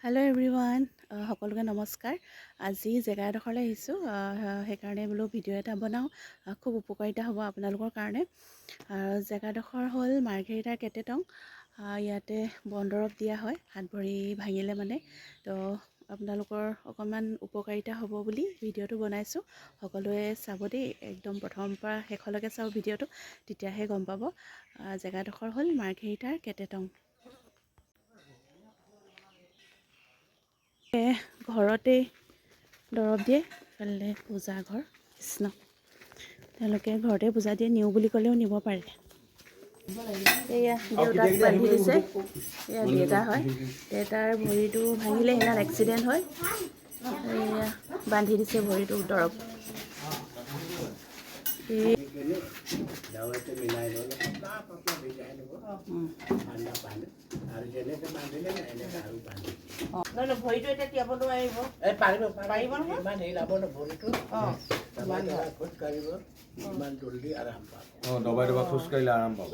Hello' everyone, সকলোকে নমস্কাৰ। আজি জেগা এডোখৰলৈ আহিছোঁ, সেইকাৰণে বোলো ভিডিঅ' এটা বনাওঁ, খুব উপকাৰিতা হ'ব আপোনালোকৰ কাৰণে। জেগাডোখৰ হ'ল মাৰ্ঘেৰিটাৰ কেটেটং। ইয়াতে বন দৰৱ দিয়া হয় হাত ভৰি ভাঙিলে মানে। তো আপোনালোকৰ অকণমান উপকাৰিতা হ'ব বুলি ভিডিঅ'টো বনাইছোঁ। সকলোৱে চাব দেই, একদম প্ৰথমৰ পৰা শেষলৈকে চাব ভিডিঅ'টো, তেতিয়াহে গম পাব। জেগাডোখৰ হ'ল মাৰ্ঘেৰিটাৰ কেটেটং। ঘৰতেই দৰৱ দিয়ে। ইফালে পূজা ঘৰ, কৃষ্ণ। তেওঁলোকে ঘৰতে পূজা দিয়ে, নিওঁ বুলি ক'লেও নিব পাৰে। এয়া দেউতাক বান্ধি দিছে। এয়া দেউতা হয়, দেউতাৰ ভৰিটো ভাঙিলে, সেইদিনা এক্সিডেণ্ট হয়। এয়া বান্ধি দিছে ভৰিটো দৰৱ। এই দাৱাইটো মিলাই ল'লে পাতলা পাতলা ভিজাই ল'ব ঠাণ্ডা পানী আৰু যেনেকৈ বান্ধিলে না এনেকৈ আৰু বান্ধি। নহয়, ভৰিটো এতিয়া তিয়াব নোৱাৰিব। এই পাৰিব। পাৰিব নহয়? ইমান হিলাব ন ভৰিটো। দবাই দবাই খোজ কাঢ়িব, ইমান জল্দি আৰাম পাব। অঁ, দবাই দবাই খোজকাঢ়িলে আৰাম পাব।